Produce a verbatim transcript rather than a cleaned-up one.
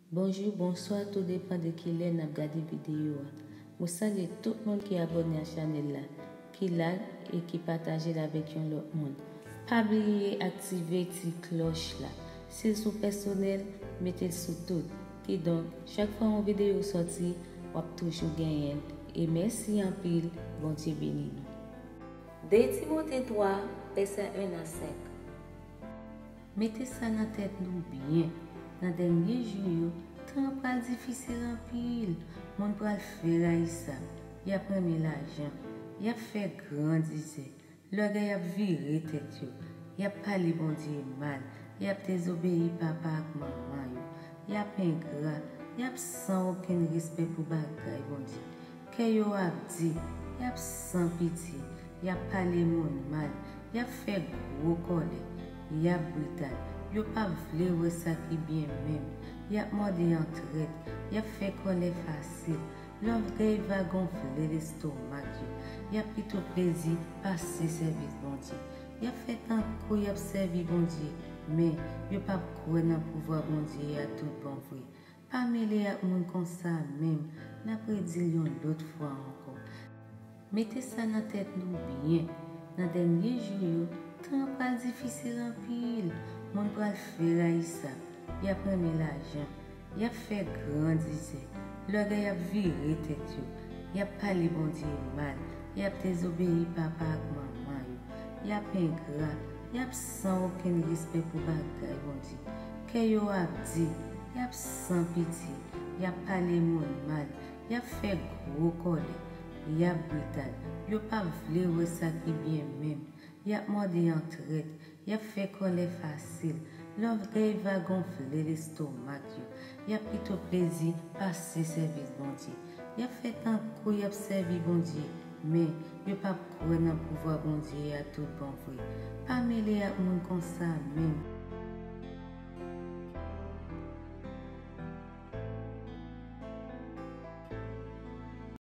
Bonjou, bonswa, tou depann de kilè n ap gade videyo a. Mwen salye tout moun ki abòne a chanèl la, ki like e ki pataje l avèk yon lòt moun. Pa bliye aktive ti klòch la. Si l sou pèsonèl, mete l sou tout. Kidonk, chak fwa yon videyo sòti, w ap toujou genyen l. E mèsi anpil, Bondye beni nou. De Timote twa, vèsè en a senk. Mete sa nan tèt nou byen, nan dènye jou yo, tan an pral difisil anpil. Moun pral fè rayisab, y ap renmen lajan, y ap fè gran dizè. Lògèy ap vire tèt yo, y ap pale Bondye mal, y ap dezobeyi papa ak manman yo, y ap engra, y ap san okenn respè pou bagay Bondye. Kè yo ap di, y ap san pitye, y ap pale moun mal, y ap fè gwo kòlè, y ap brital, yo p ap vle wè sa ki byen menm, y ap mòde an trèt, y ap fè kòlè fasil, lògèy va gonfle lestomak yo, y ap pito plezi pase sèvis Bondye, y ap fè tankou y ap sèvi Bondye, men yo p ap kwè nan pouvwa Bondye a tout bon vre. Pa mele ak moun konsa menm, n ap redi l yon lòt fwa ankò. Mete sa nan tèt nou byen, nan dènye jou yo, tan an pral difisil anpil. Moun pral fè rayisab, y ap renmen lajan, y ap fè gran dizè. Lògèy ap vire tèt yo, y ap pale Bondye mal, y ap dezobeyi papa ak manman yo, y ap engra, y ap san okenn respè pou bagay Bondye. Kè yo ap di, y ap san pitye, y ap pale moun mal, y ap fè gwo kòlè, y ap brital, yo p ap vle wè sa ki byen menm, y ap mòde an trèt, y ap fè kòlè fasil, lògèy va gonfle lestomak yo, y ap pito plezi pase sèvis Bondye, y ap fè tankou y ap sèvi Bondye, men yo p ap kwè nan pouvwa Bondye a tout bon vre. Pa mele ak moun konsa menm.